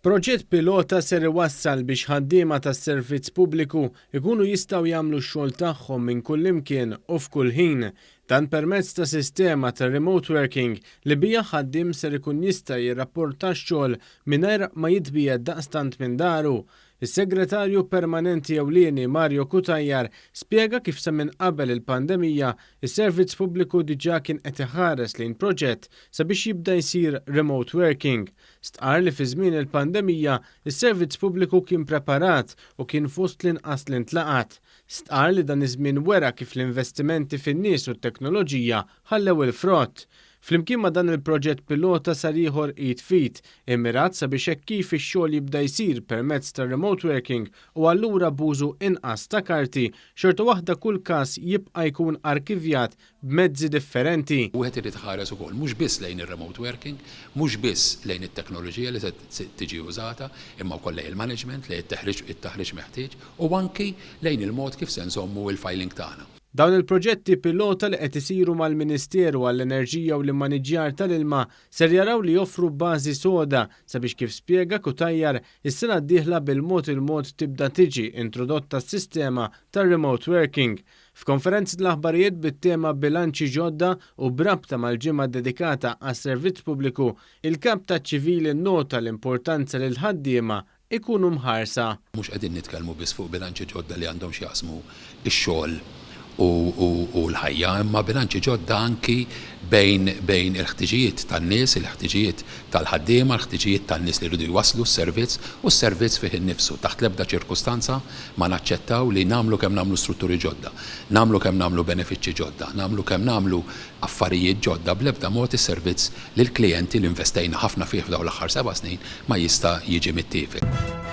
Proġett pilota ser iwassal biex ħaddiema tas-servizz pubbliku jkunu jistgħu jagħmlu x-xogħol tagħhom minn kullimkien u f'kull ħin. Dan permezz ta' sistema ta' remote working li biha ħaddiem ser ikun jista' jirrapporta x-xogħol mingħajr ma jitbiegħed daqstant minn daru. Is-Segretarju Permanenti Ewlieni Mario Cutajar spjega kif sa minn qabel il-pandemija, is-Servizz Pubbliku diġà kien qed iħares lejn proġett sabiex jibda jsir remote working. Stqarr li fi żmien il-pandemija, is-Servizz Pubbliku kien preparat u kien fost l-inqas li ntlaqat. Stqarr li dan iż-żmien wera kif l-investimenti fin-nies u t-teknoloġija ħallew il-frott. Flimkien ma' dan il-proġett pilota sar ieħor id f'id, immirat sabiex hekk kif ix-xogħol jibda jsir permezz tar-remote working u allura b'użu inqas ta' karti, xorta waħda kull każ jibqa' jkun arkivjat b'mezzi differenti. Wieħed irid iħares ukoll mhux biss lejn ir-remote working, mhux biss lejn it-teknoloġija li se tiġi użata, imma wkoll lejn il-management, lejn it-taħriġ meħtieġ u anki lejn il-mod kif se nżommu l-filing tagħna. Dawn il-proġetti pilota li qed isiru mal-Ministeru għall-Enerġija u l-Immaniġġjar tal-Ilma ser jaraw li joffru bażi soda sabiex kif spjega Cutajar, is-sena d-dieħla bil-mod il-mod tibda tiġi introdotta s-sistema tar-remote working. F'konferenza tal-aħbarijiet bit-tema Bilanċi ġodda u b'rabta mal-ġimgħa ddedikata għas-servizz pubbliku, il-Kap taċ-Ċivili nnota l-importanza li l-ħaddiema ikunu mħarsa. Mhux qegħdin nitkellmu biss fuq bilanċi ġodda li għandhom x'jaqsmu x-xogħol u l-ħajja, imma bilanċi ġodda anki bejn bejn il-ħtiġijiet tan-nies, il-ħtiġijiet tal-ħaddiema, il-ħtiġijiet tan-nies li jridu jwasslu s-servizz u s-servizz fih innifsu. Taħt l-ebda ċirkustanza ma naċċettaw li nagħmlu kemm nagħmlu strutturi ġodda, nagħmlu kemm nagħmlu benefiċċji ġodda, nagħmlu kemm nagħmlu affarijiet ġodda, bl-ebda mod is-servizz lill-klijenti li investejna ħafna fih f'dawn l-aħħar 7 snin ma jista' jiġi mittiefel.